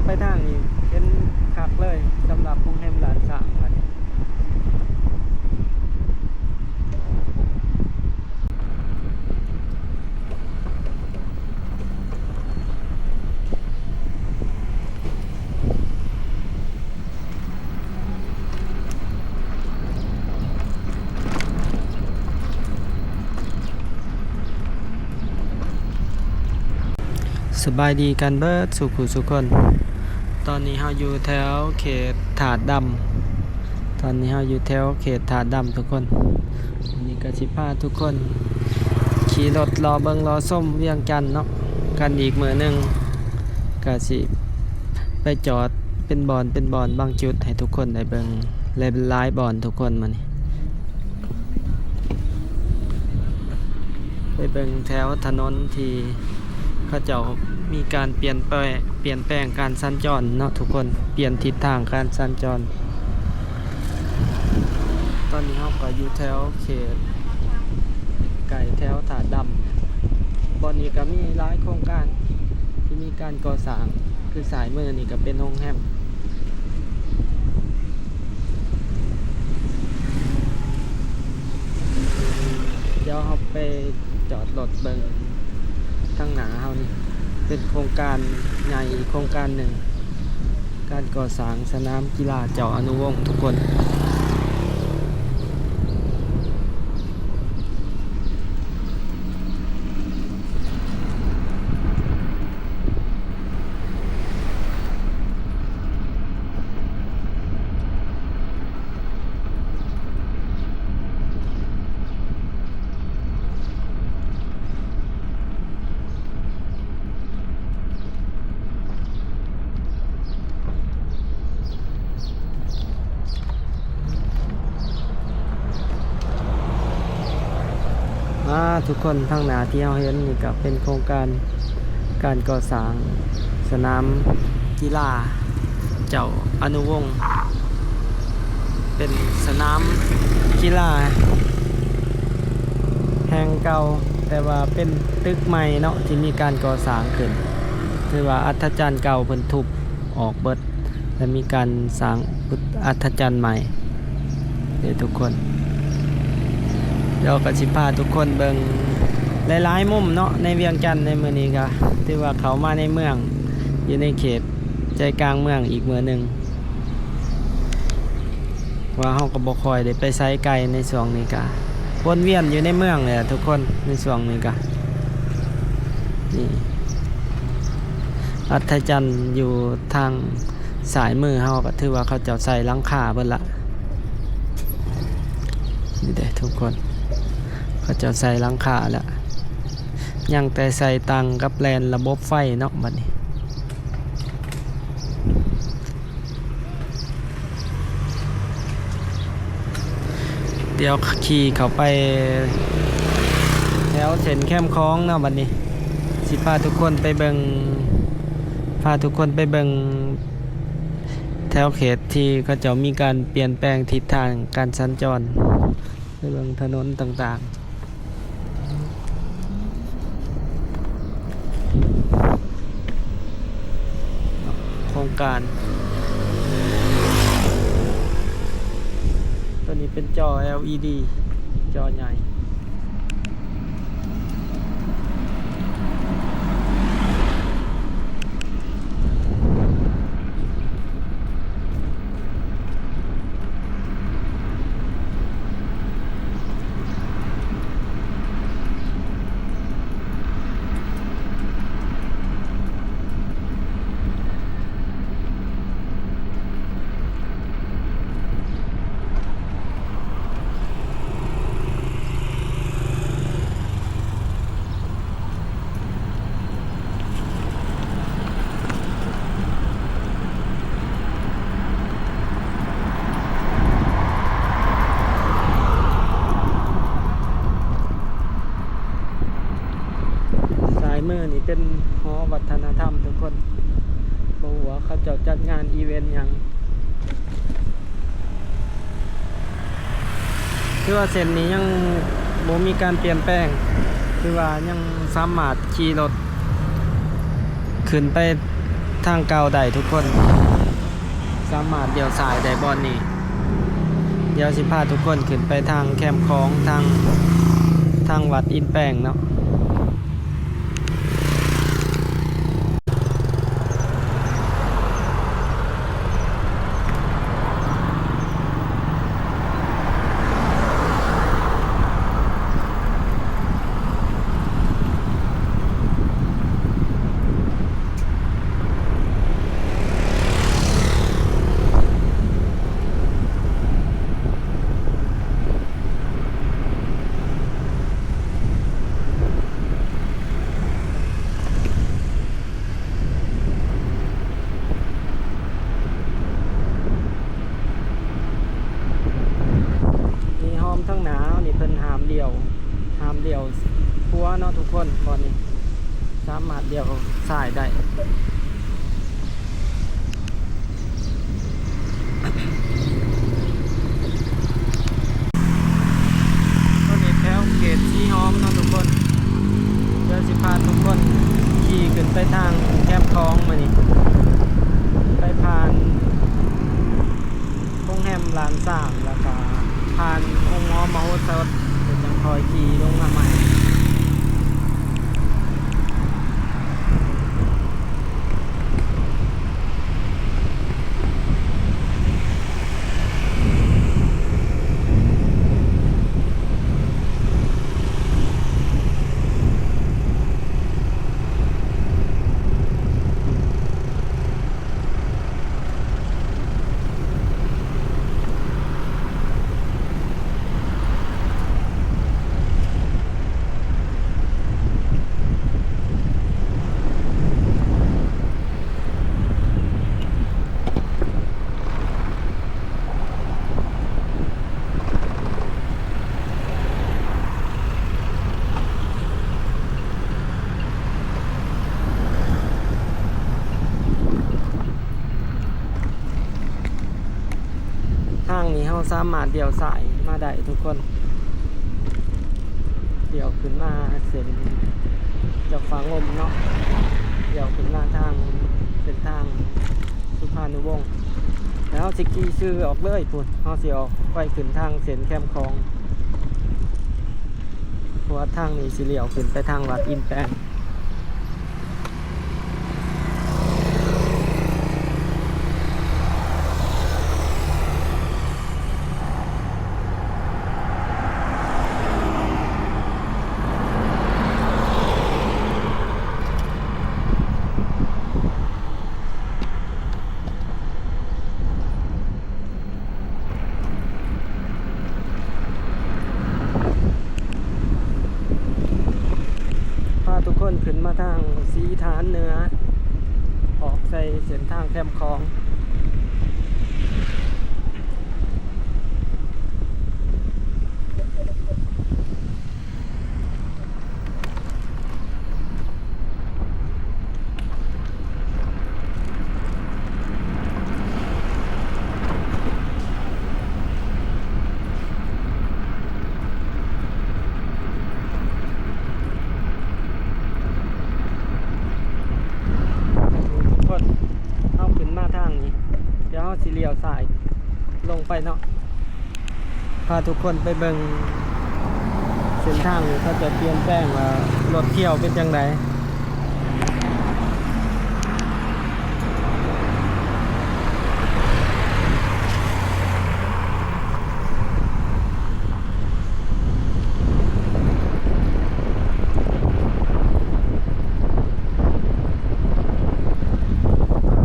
ໄປທາງນີ້ເຫັນຄັກເລີຍ ສຳລັບໂຮງແຮມລ້ານຊ້າງ ບາດນີ້. ສະບາຍດີກັນເບິດສູ່ຜູ້ສູ່ຄົນ. ຕອນນີ້ເຮົາຢູ່ແຖວເຂດທາດດຳ. ຕອນນີ້ເຮົາຢູ່ແຖວເຂດທາດດຳທຸກຄົນ. ວັນນີ້ກໍຊິພາທຸກຄົນຂີ່ລົດເລາະເບິ່ງເລາະຊົມວຽງຈັນເນາະ ກັນອີກມື້ໜຶ່ງ. ກໍຊິໄປຈອດເປັນບ່ອນເປັນບ່ອນ ບາງຈຸດໃຫ້ທຸກຄົນໄດ້ເບິ່ງ ຫຼາຍໆບ່ອນທຸກຄົນ. ມື້ນີ້ໄປເບິ່ງແຖວຖະໜົນທີ່ ເຂົາເຈົ້າມີການປ່ຽນແປງ ປ່ຽນແປງການສັນຈອນເນາະທຸກຄົນ, ປ່ຽນທິດທາງການສັນຈອນ. ຕອນນີ້ເຮົາກໍຢູ່ແຖວເຂດໃກ້ແຖວທາດດຳ. ບ່ອນນີ້ກໍມີຫຼາຍໂຄງການທີ່ມີການກໍ່ສ້າງ, ຄືຊ້າຍມືນີ້ກໍເປັນໂຮງແຮມ. ດຽວເຮົາໄປຈອດລົດເບິ່ງທາງໜ້າເຮົານີ້ ເປັນໂຄງການໃຫຍ່ອີກໂຄງການໜຶ່ງ, ການກໍ່ສ້າງສະໜາມກິລາເຈົ້າອະນຸວົງທຸກຄົນ. ອ່າ ທຸກຄົນ, ທາງໜ້າທີ່ເຮົາເຫັນນີ້ກໍເປັນໂຄງການ ການກໍ່ສ້າງສະໜາມກິລາເຈົ້າອະນຸວົງ, ເປັນສະໜາມກິລາແຫ່ງເກົ່າ, ແຕ່ວ່າເປັນຕຶກໃໝ່ເນາະ ທີ່ມີການກໍ່ສ້າງຂຶ້ນ. ຖືວ່າອັດທະຈັນເກົ່າເພິ່ນທຸບອອກເບິດ ແລະ ມີການສ້າງອັດທະຈັນໃໝ່ເດ້ທຸກຄົນ. ດຽວກໍຊິພາທຸກຄົນເບິ່ງຫຼາຍໆມຸມເນາະ ໃນວຽງຈັນໃນມື້ນີ້. ກໍຖືວ່າເຂົ້າມາໃນເມືອງ ຢູ່ໃນເຂດໃຈກາງເມືອງອີກມື້ໜຶ່ງ, ວ່າເຮົາກໍບໍ່ຄ່ອຍໄດ້ໄປໃສໄກໃນຊ່ວງນີ້, ກະວົນວຽນຢູ່ໃນເມືອງແຫຼະທຸກຄົນ. ໃນຊ່ວງນີ້ກະ ນີ້ ອັດທະຈັນຢູ່ທາງຊ້າຍມືເຮົາ ກໍຖືວ່າເຂົາເຈົ້າໃສ່ຫຼັງຄາເບິດລະ. ນີ້ເດ້ທຸກຄົນ, ເຂົາເຈົ້າໃສ່ຫຼັງຄາແລ້ວ, ຍັງແຕ່ໃສ່ຕັ່ງກັບແລ່ນລະບົບໄຟເນາະ. ບັດນີ້ ດຽວຂີ່ເຂົ້າໄປແຖວເສັ້ນແຄມຂອງເນາະ. ບັດນີ້ຊິພາທຸກຄົນໄປເບິ່ງ ພາທຸກຄົນໄປເບິ່ງແຖວເຂດທີ່ເຂົາເຈົ້າມີການປ່ຽນແປງທິດທາງການສັນຈອນ, ໄປເບິ່ງຖະໜົນຕ່າງໆ. ໂຄງການ ຕົວນີ້ເປັນຈໍ ແອລອີດີ ຈໍໃຫຍ່. ຊ້າຍມືນີ້ເປັນຫໍວັດທະນະທຳທຸກຄົນ, ບໍ່ຮູ້ວ່າເຂົາເຈົ້າຈັດງານອີເວັນຫຍັງ. ຖືວ່າເສັ້ນນີ້ຍັງບໍ່ມີການປ່ຽນແປງ, ຖືວ່າຍັງສາມາດຂີ່ລົດຂຶ້ນໄປ ທາງເກົ່າໄດ້ທຸກຄົນ, ສາມາດລ້ຽວຊ້າຍໄດ້ບ່ອນນີ້. ດຽວຊິພາທຸກຄົນຂຶ້ນໄປທາງແຄມຂອງ ທາງ ທາງວັດອິນແປງເນາະ. ນີ້ ຫ້ອມທາງໜ້ານີ້ ເພິ່ນຫ້າມລ້ຽວ ຫ້າມລ້ຽວຂວາເນາະທຸກຄົນ. ບ່ອນນີ້ສາມາດລ້ຽວຊ້າຍໄດ້. ຕອນນີ້ແຖວເຂດສີຫອມເນາະທຸກຄົນ. ດຽວຊິພາທຸກຄົນຂີ່ຂຶ້ນໄປທາງແຄມຂອງມື້ນີ້ ໄປຜ່ານໂຮງແຮມລ້ານຊ້າງ ແລ້ວກະຜ່ານໂຮງໝໍມະໂຫສົດ ແລ້ວຈັ່ງຄ່ອຍຂີ່ລົງມາໃໝ່. ທາງນີ້ເຮົາສາມາດລ້ຽວຊ້າຍມາໄດ້ທຸກຄົນ, ລ້ຽວຂຶ້ນມາເສັ້ນຈຳປາງົມເນາະ, ລ້ຽວຂຶ້ນມາທາງເສັ້ນທາງສຸພານຸວົງ ແລ້ວເຮົາຊິຂີ່ຊື່ອອກເລີຍພຸ້ນ, ເຮົາຊິອອກໄປຂຶ້ນທາງເສັ້ນແຄມຂອງ ເພາະວ່າທາງນີ້ຊິລ້ຽວຂຶ້ນໄປທາງວັດອິນແປງ. ພາທຸກຄົນຂຶ້ນມາທາງສີຖານເໜືອ ອອກໃສ່ເສັ້ນທາງແຄມຂອງ. ທຸກຄົນ ເຮົາຂຶ້ນມາທາງນີ້ ດຽວເຮົາຊິລ້ຽວຊ້າຍລົງໄປເນາະ. ພາທຸກຄົນໄປເບິ່ງເສັ້ນທາງທີ່ເຂົາເຈົ້າປ່ຽນແປງວ່າລົດທ່ຽວເປັນຈັ່ງໃດ.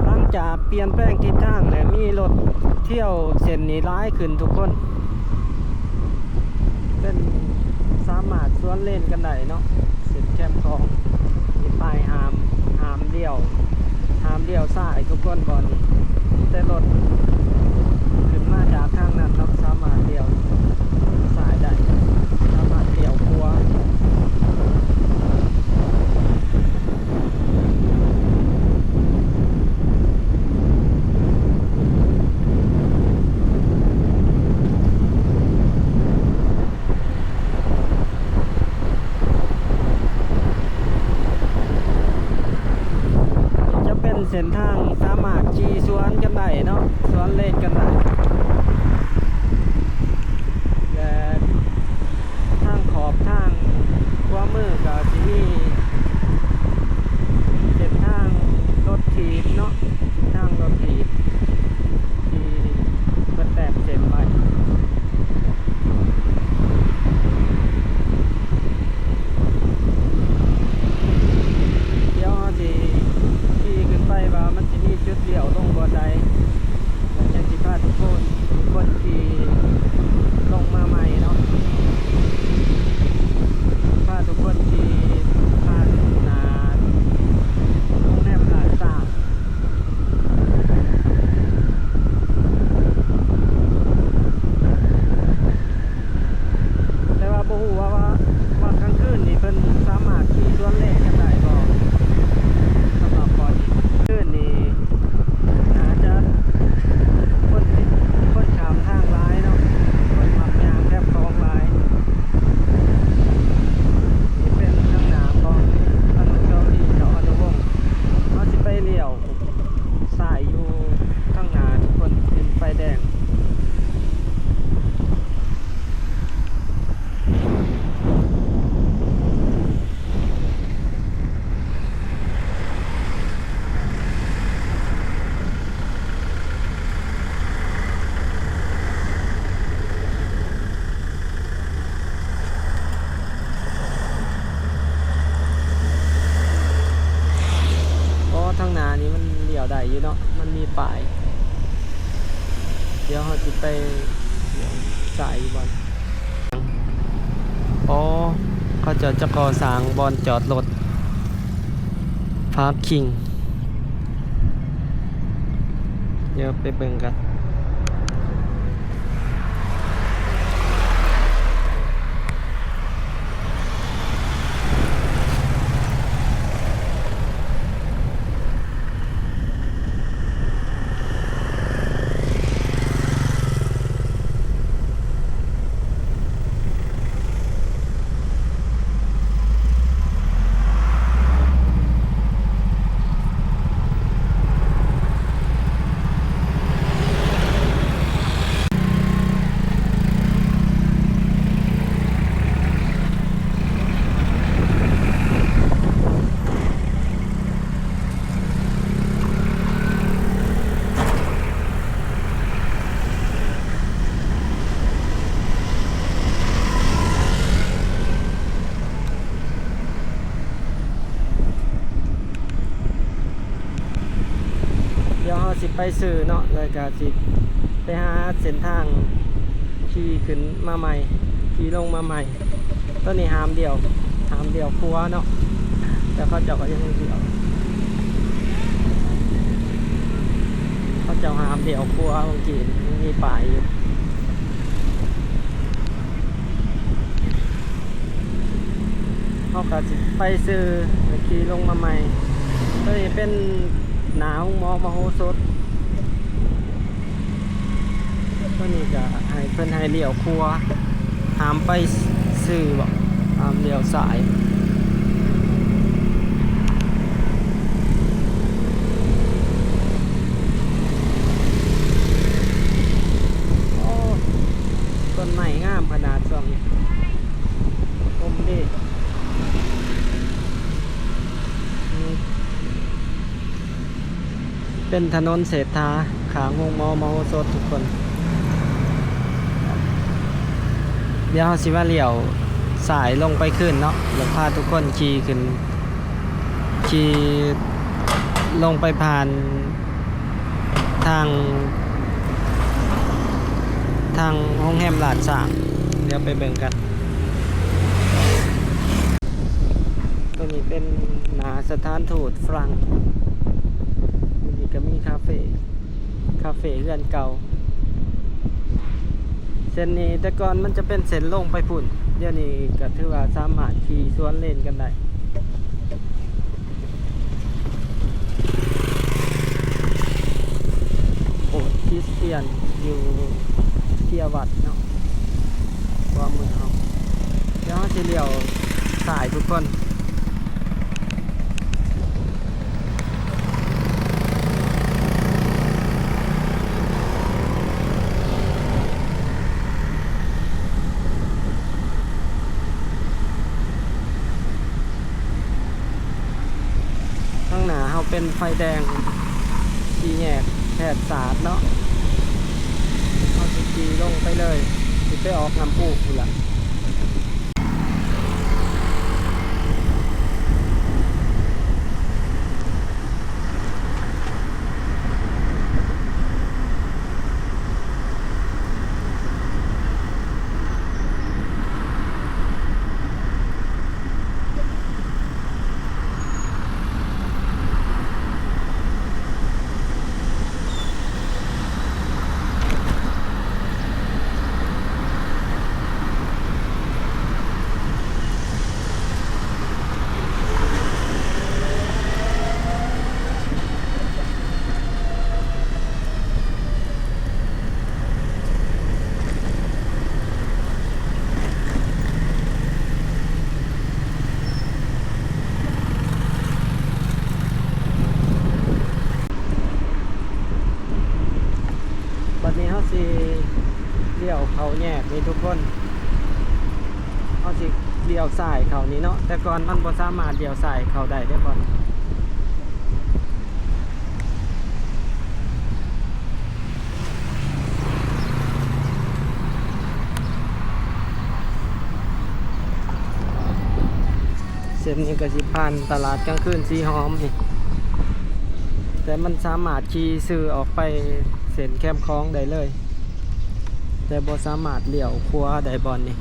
ຫຼັງຈາກປ່ຽນແປງທິດທາງແລ້ວ ມີລົດທ່ຽວເສັ້ນນີ້ຫຼາຍຂຶ້ນທຸກຄົນ, ເປັນສາມາດສວນເລນກັນໄດ້ເນາະ. ເສັ້ນແຄມຂອງ ມີປ້າຍຫ້າມ ຫ້າມລ້ຽວ ຫ້າມລ້ຽວຊ້າຍທຸກຄົນ. ບ່ອນນີ້ມີແຕ່ລົດຂຶ້ນມາຈາກທາງນັ້ນເນາະ ສາມາດລ້ຽວຊ້າຍໄດ້ ສາມາດລ້ຽວຂວາ. ຈະເປັນ ເສັ້ນທາງສາມາດຂີ່ສວນກັນໄດ້ເນາະ, ສວນເລນກັນໄດ້ ແລະ ທາງຂອບທາງຂວາມືກໍຊິມີເສັ້ນທາງລົດຖີບເນາະ, ເສັ້ນທາງລົດຖີບທີ່ເພິ່ນແຕ້ມເສັ້ນໄວ້. ດຽວເຮົາຊິຂີ່ຂຶ້ນໄປວ່າມັນຊິມີຈຸດລ້ຽວລົງບ່ອນໃດ ແລ້ວຈັ່ງຊິພາທຸກຄົນ ທຸກຄົນຂີ່ລົງມາໃໝ່ເນາະ, ພາທຸກຄົນຂີ່ຜ່ານໜ້າໂຮງແຮມລາດຊາ. ແຕ່ວ່າບໍ່ຮູ້ວ່າ ວ່າ ວ່າກາງຄືນນີ້ເພິ່ນສາມາດຂີ່ສວນເລນກັນໄດ້ບໍ່? ສຳລັບບ່ອນນີ້ ຄືນນີ້ໜ້າຈະຄົນ ຄົນຂ້າມທາງຫຼາຍເນາະ, ຄົນມັກຍ່າງແຄມຂອງຫຼາຍ. ນີ້ເປັນທາງໜ້າຂອງອະນຸສາວະລີເຈົ້າອະນຸວົງ. ເຮົາຊິໄປລ້ຽວ ຊ້າຍຢູ່ທາງໜ້າທຸກຄົນ ເປັນໄຟແດງ. ອໍ ທາງໜ້ານີ້ມັນລ້ຽວໄດ້ຢູ່ເນາະ, ມັນມີປ້າຍ. ດຽວເຮົາຊິໄປລ້ຽວຊ້າຍຢູ່ບ່ອນ. ອໍ ເຂົາເຈົ້າຈະກໍ່ສ້າງບ່ອນຈອດລົດ ພາກຄິງ. ດຽວໄປເບິ່ງກັນ. ດຽວເຮົາຊິໄປຊື້ເນາະ ແລ້ວກະຊິໄປຫາເສັ້ນທາງຂີ່ຂຶ້ນມາໃໝ່ ຂີ່ລົງມາໃໝ່. ຕອນນີ້ຫ້າມລ້ຽວ ຫ້າມລ້ຽວຂວາເນາະ, ແຕ່ເຂົາເຈົ້າກໍຍັງລ້ຽວ ເຂົາເຈົ້າຫ້າມລ້ຽວຂວາ. ບາງທີມັນມີປ້າຍຢູ່. ເຮົາກໍຊິໄປຊື້ ແລ້ວຂີ່ລົງມາໃໝ່. ຕົວນີ້ເປັນໜ້າໂຮງໝໍມະໂຫສົດ. ຕົວນີ້ກໍໃຫ້ເພິ່ນໃຫ້ລ້ຽວຂວາ, ຫ້າມໄປຊື້ບໍ, ຫ້າມລ້ຽວຊ້າຍ. ໂອ້ ຕົ້ນໄມ້ງາມຂະໜາດຊ່ວງນີ້ ຮົ່ມດີ. ເປັນຖະໜົນເສດຖາ ຂ້າງໂຮງໝໍມະໂຫສົດທຸກຄົນ. ດຽວເຮົາຊິມາລ້ຽວຊ້າຍລົງໄປຄືນເນາະ ແລ້ວພາທຸກຄົນຂີ່ຂຶ້ນ ຂີ່ລົງໄປຜ່ານທາງ ທາງໂຮງແຮມລາດຊ້າງ. ດຽວໄປເບິ່ງກັນ. ຕົວນີ້ເປັນໜ້າສະຖານທູດຝຣັ່ງ. ຢູ່ນີ້ກໍມີຄາເຟ ຄາເຟເຮືອນເກົ່າ. ເສັ້ນນີ້ແຕ່ກ່ອນມັນຈະເປັນເສັ້ນລົງໄປພຸ້ນ, ດຽວນີ້ກໍຖືວ່າສາມາດຂີ່ສວນເລນກັນໄດ້. ໂບດຄຣິສຕຽນຢູ່ເທຍວັດເນາະ ຂວາມືເຮົາ. ດຽວເຮົາຊິລ້ຽວຊ້າຍທຸກຄົນ. ຂ້າງໜ້າເຮົາເປັນໄຟແດງ ສີ່ແຍກແພດສາດເນາະ. ເຮົາຊິຂີ່ລົງໄປເລີຍ ຊິໄປອອກນ້ຳພຸພຸ້ນລະ. ບັດນີ້ເຮົາຊິລ້ຽວເຂົ້າແຍກນີ້ທຸກຄົນ, ເຮົາຊິລ້ຽວຊ້າຍເຂົ້ານີ້ເນາະ, ແຕ່ກ່ອນມັນບໍ່ສາມາດລ້ຽວຊ້າຍເຂົ້າໄດ້ເດ້ກ່ອນ. ເສັ້ນນີ້ກໍຊິຜ່ານຕະຫຼາດກາງຄືນສີຫອມນີ້, ແຕ່ມັນສາມາດຂີ່ຊື່ອອກໄປເສັ້ນແຄມຂອງໄດ້ເລີຍ, ແຕ່ບໍ່ສາມາດລ້ຽວຂວາໄດ້ບ່ອນນີ້.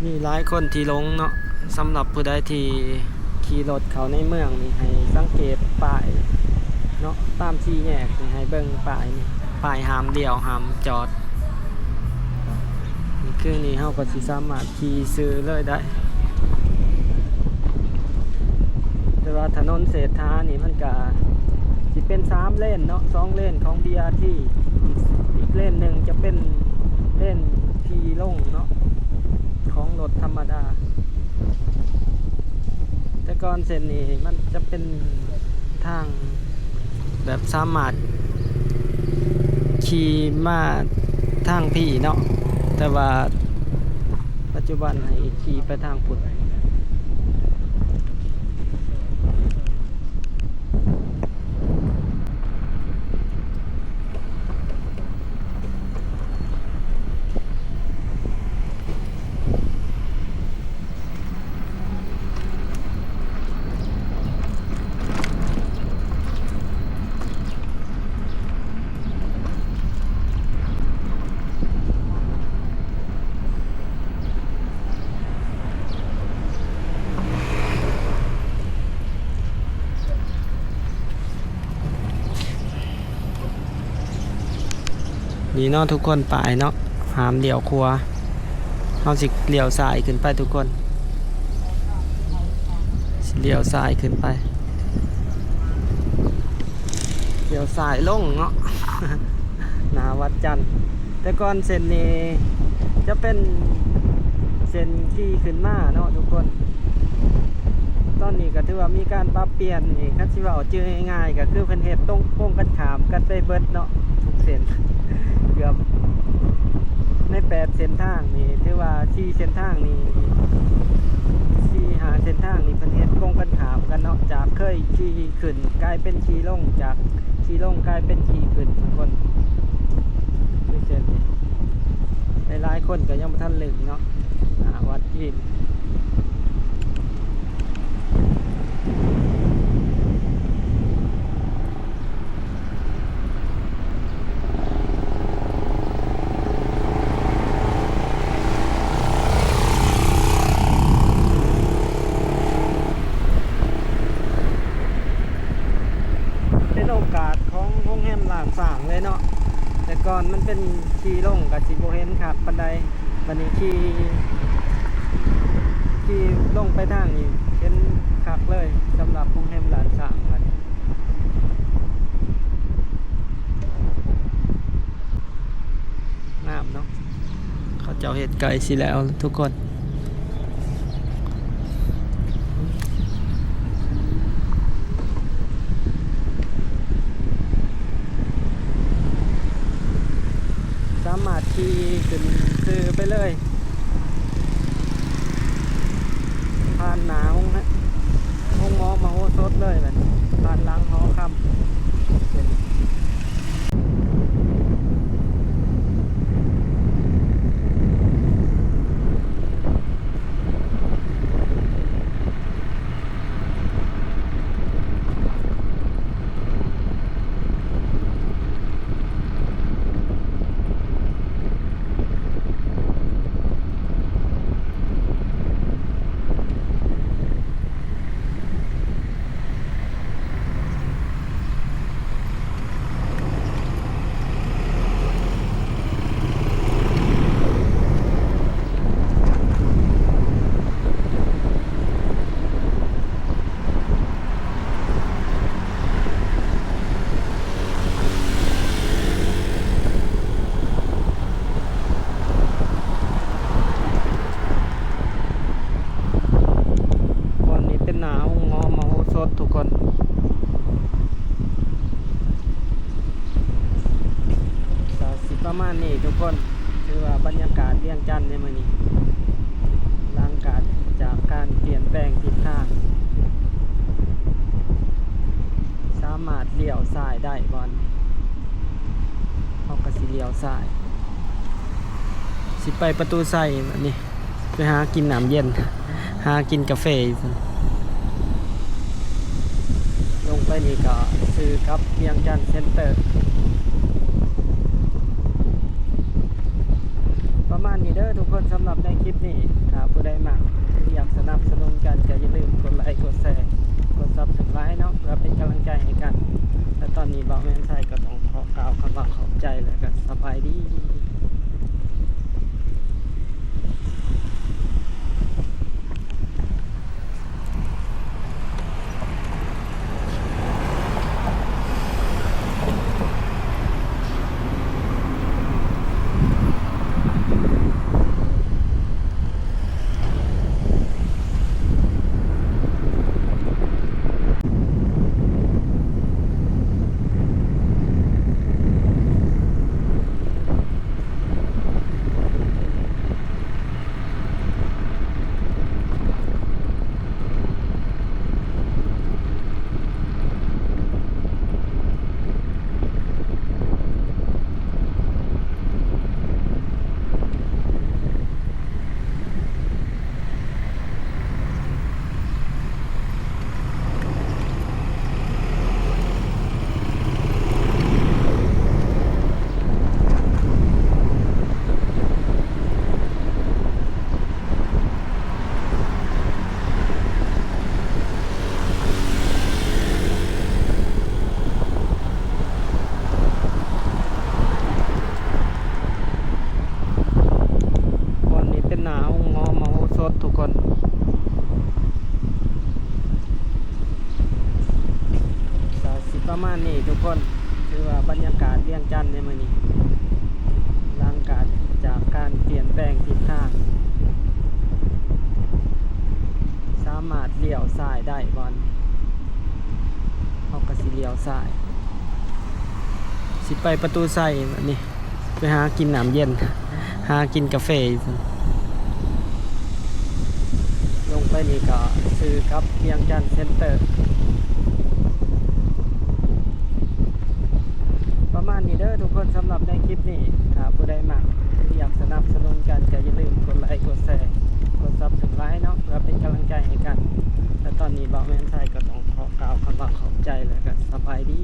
ມີຫຼາຍຄົນທີ່ຫຼົງເນາະ, ສຳລັບຜູ້ໃດທີ່ຂີ່ລົດເຂົ້າໃນເມືອງນີ້ ໃຫ້ສັງເກດປ້າຍເນາະ, ຕາມສີ່ແຍກນີ້ໃຫ້ເບິ່ງປ້າຍນີ້, ປ້າຍຫ້າມລ້ຽວ ຫ້າມຈອດ. ນີ້ຄືນີ້ເຮົາກໍຊິສາມາດຂີ່ຊື່ເລີຍໄດ້. ແຕ່ວ່າຖະໜົນເສດຖານີ້ມັນກະຊິເປັນສາມເລນເນາະ, ສອງເລນຂອງບີອາທີ ອີກເລນໜຶ່ງຈະເປັນເລນຂີ່ລົງເນາະ ຂອງລົດທຳມະດາ. ແຕ່ກ່ອນເສັ້ນນີ້ມັນຈະເປັນທາງ ແບບສາມາດຂີ່ມາທາງພີ້ເນາະ, ແຕ່ວ່າປັດຈຸບັນໃຫ້ຂີ່ໄປທາງພຸ້ນ. ນີ້ເນາະທຸກຄົນ, ປ້າຍເນາະ ຫ້າມລ້ຽວຂວາ. ເຮົາຊິລ້ຽວຊ້າຍຂຶ້ນໄປທຸກຄົນ, ຊິລ້ຽວຊ້າຍຂຶ້ນໄປ, ລ້ຽວຊ້າຍລົງເນາະ ໜ້າວັດຈັນ. ແຕ່ກ່ອນເສັ້ນນີ້ຈະເປັນເສັ້ນທີ່ຂຶ້ນມາເນາະທຸກຄົນ. ຕອນນີ້ກໍຖືວ່າມີການປັບປ່ຽນນີ້, ຄັນຊິເວົ້າຈື່ງ່າຍໆ ກໍຄືເພິ່ນເຮັດຕົງກົງກັນຂ້າມກັນໄປເບິດເນາະ ທຸກເສັ້ນ, ເກືອບໃນແປດເສັ້ນທາງນີ້ ຖືວ່າສີ່ເສັ້ນທາງນີ້ ສີ່ຫ້າເສັ້ນທາງນີ້ ເພິ່ນເຮັດກົງກັນຂ້າມກັນເນາະ, ຈາກເຄີຍຂີ່ຂຶ້ນກາຍເປັນຂີ່ລົງ, ຈາກ ຂີ່ລົງກາຍເປັນຂີ່ຂຶ້ນທຸກຄົນ. ຄືເຊັ່ນນີ້ ຫຼາຍໆຄົນກໍຍັງບໍ່ທັນລຶ້ງເນາະ ອ່າ ວັດຈີນ. ເປັນໂອກາດຂອງໂຮງແຮມລ້ານຊ້າງເລີຍເນາະ, ແຕ່ກ່ອນມັນເປັນຂີ່ລົງກໍຊິບໍ່ເຫັນຄັກປານໃດ, ບັດນີ້ຂີ່ ຂີ່ລົງໄປທາງນີ້ເຫັນຄັກເລີຍ ສຳລັບໂຮງແຮມລ້ານຊ້າງບັດນີ້. ເຈົ້າເຮັດໃກ້ຊິແລ້ວທຸກຄົນ. ສາມາດຂີ່ຂຶ້ນຊື່ໄປເລີຍ ຜ່ານໜ້າໂຮງ ໂຮງໝໍມະໂຫສົດເລີຍ ແບບຜ່ານຫຼັງຫໍຄຳ. ບ່ອນນີ້ເປັນໜ້າໂຮງໝໍມະໂຫສົດທຸກຄົນ. ກໍຊິປະມານນີ້ທຸກຄົນ ຖືວ່າບັນຍາກາດວຽງຈັນໃນມື້ນີ້ ຫຼັງການ ຈາກການປ່ຽນແປງທິດທາງ ສາມາດລ້ຽວຊ້າຍໄດ້ບ່ອນ ເຮົາກໍຊິລ້ຽວຊ້າຍ ຊິໄປປະຕູໄຊບາດນີ້ ໄປຫາກິນນ້ຳເຢັນ ຫາກິນກາເຟຢູ່ພຸ້ນ. ລົງໄປນີ້ກໍຊື່ກັບວຽງຈັນເຊັນເຕີ. ປະມານນີ້ເດີທຸກຄົນ ສຳລັບໃນຄລິບນີ້ ຖ້າຜູ້ໃດມັກ ຫຼື ຢາກສະໜັບສະໜູນກັນ ກໍຢ່າລືມກົດໄລ ກົດແຊ ກົດຊັບສະໄຄຣບ໌ເນາະ ເພື່ອເປັນກຳລັງໃຈໃຫ້ກັນ. ແລະ ຕອນນີ້ບ່າວແມ່ນໄຊກໍຕ້ອງຂໍກ່າວຄຳວ່າຂອບໃຈ ແລະ ກໍສະບາຍດີ. ບ່ອນນີ້ເປັນໜ້າໂຮງໝໍມະໂຫສົດທຸກຄົນ. ກໍຊິປະມານນີ້ທຸກຄົນ ຖືວ່າບັນຍາກາດວຽງຈັນໃນມື້ນີ້ ຫຼັງການ ຈາກການປ່ຽນແປງທິດທາງ ສາມາດລ້ຽວຊ້າຍໄດ້ບ່ອນ ເຮົາກໍຊິລ້ຽວຊ້າຍ ຊິໄປປະຕູໄຊບາດນີ້ ໄປຫາກິນນ້ຳເຢັນ ຫາກິນກາເຟຢູ່ພຸ້ນ. ລົງໄປນີ້ກໍຊື່ກັບວຽງຈັນເຊັນເຕີ. ປະມານນີ້ເດີທຸກຄົນ ສຳລັບໃນຄລິບນີ້ ຖ້າຜູ້ໃດມັກ ຫຼື ຢາກສະໜັບສະໜູນກັນ ກໍຢ່າລືມກົດໄລ ກົດແຊ ກົດຊັບສະໄຄຣບ໌ເນາະ ເພື່ອເປັນກຳລັງໃຈໃຫ້ກັນ. ແລະ ຕອນນີ້ບ່າວແມ່ນໄຊກໍຕ້ອງຂໍກ່າວຄຳວ່າຂອບໃຈ ແລະ ກໍສະບາຍດີ.